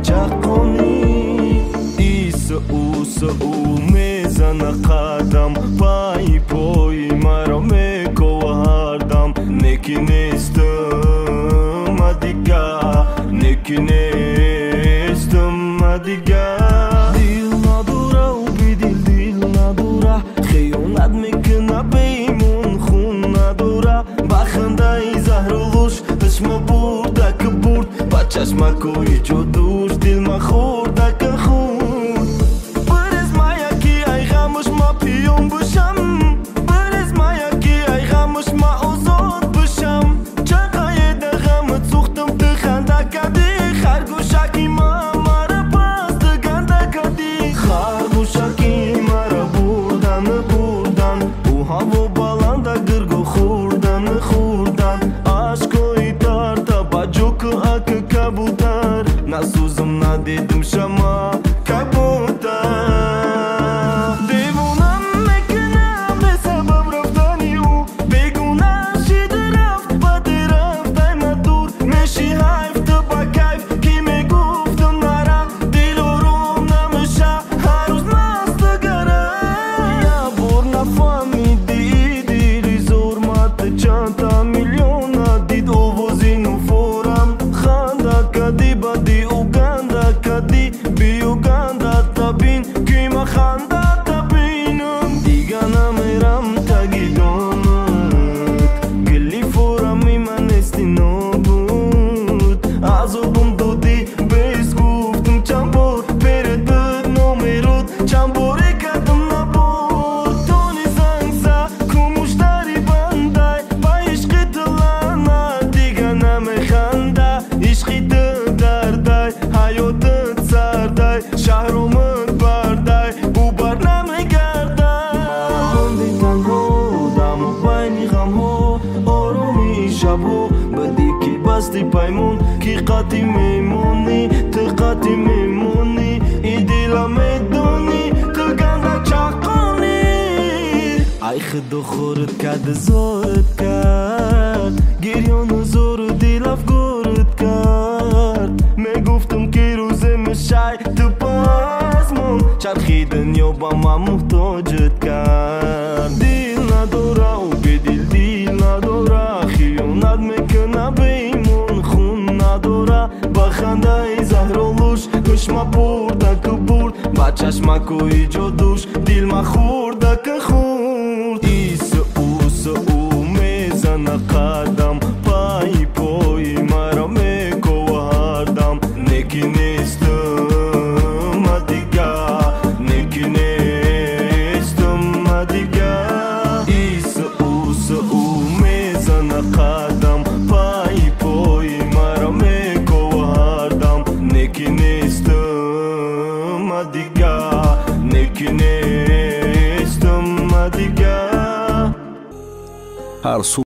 чаққонӣ. Иса уса ӯ мезана қадам, пайи пои маро мекова ҳардам. Неки нестам дигар, неки нестам дигар. Дил надора ӯ бедил, дил надора, хиёнат мекуна беимон, хун надора. Ба хандаи заҳру лӯш ҳушма бурда ки бурд, ба чашмакои ҷодуш дилма хӯрда ки хӯрд. Бирез мая ки ай ғамуш ма пиён бишам, бирез мая ки ай ғамуш ма озод бишам. Чақаеда ғамат сӯхтам, ту ханда кардӣ, харгӯшаки ма мара пас ту ганда кардӣ. Харгӯшаки мара бурдан бурдан, ӯ ҳаво баланда гиргу хӯрдан хӯрдан. Ашкои тарта ба ҷоку ак кабутар, насӯзам надидим шама кабутар. Девонам мекунам бесабаб рафтани ӯ, бегуна шида рафт, баъде рафт ай ма дур. Меши ҳайф ту ба кайф ки мегуфтам нара, дил ором намеша ҳар рӯз мастагара. Як бор нафаҳмидӣ дили зор, ма ту чандта миллиона дид овози нуфорам. Ханда кадӣ баъди уганда кадӣ, биюганда табин ки ма ханда табинам. Дига намерам таги донат, гили форами ман нести нобуд. Азобам додӣ бес гуфтам чанд бор, перед буд номеруд, чанд боре кардам набор. Тони занг за ку муштари бандай, ба ишқи ту лаънат дига намеханда. Ишқи ту дардай, ҳаётат сардай, шаҳромат бардай, ӯ бар намегардай. Монди танҳо даму байни ғамҳо, оромии шабҳо, бадӣ ки басти паймон, ки қатъи мемонӣ, ту қатъи мемонӣ, и дила медонӣ, ту ганда чаққонӣ. Ай худо хорат кард, зорат кард, гирёну зору дил афгорат кард. Мегуфтам ки рӯзе мешай ту пазмон, чархи дунё ба ман муҳтоҷат кард. Дил надора ӯ бедил, дил надора, хиёнат мекуна беимон, хун надора. Ба хандаи заҳролӯш ҳушма бурда ки бурд, ба чашмакои ҷодуш дилма хӯрда ки хӯрд. Иса уса ӯ мезана қадам, пайи пои маро мекова ҳардам. Неки нестам дигар, неки нестам дигар. Иса уса ӯ мезана қадам, пайи пои маро мекова ҳардам. Неки нестам дигар, неки нестам дигар. Ҳар субҳ.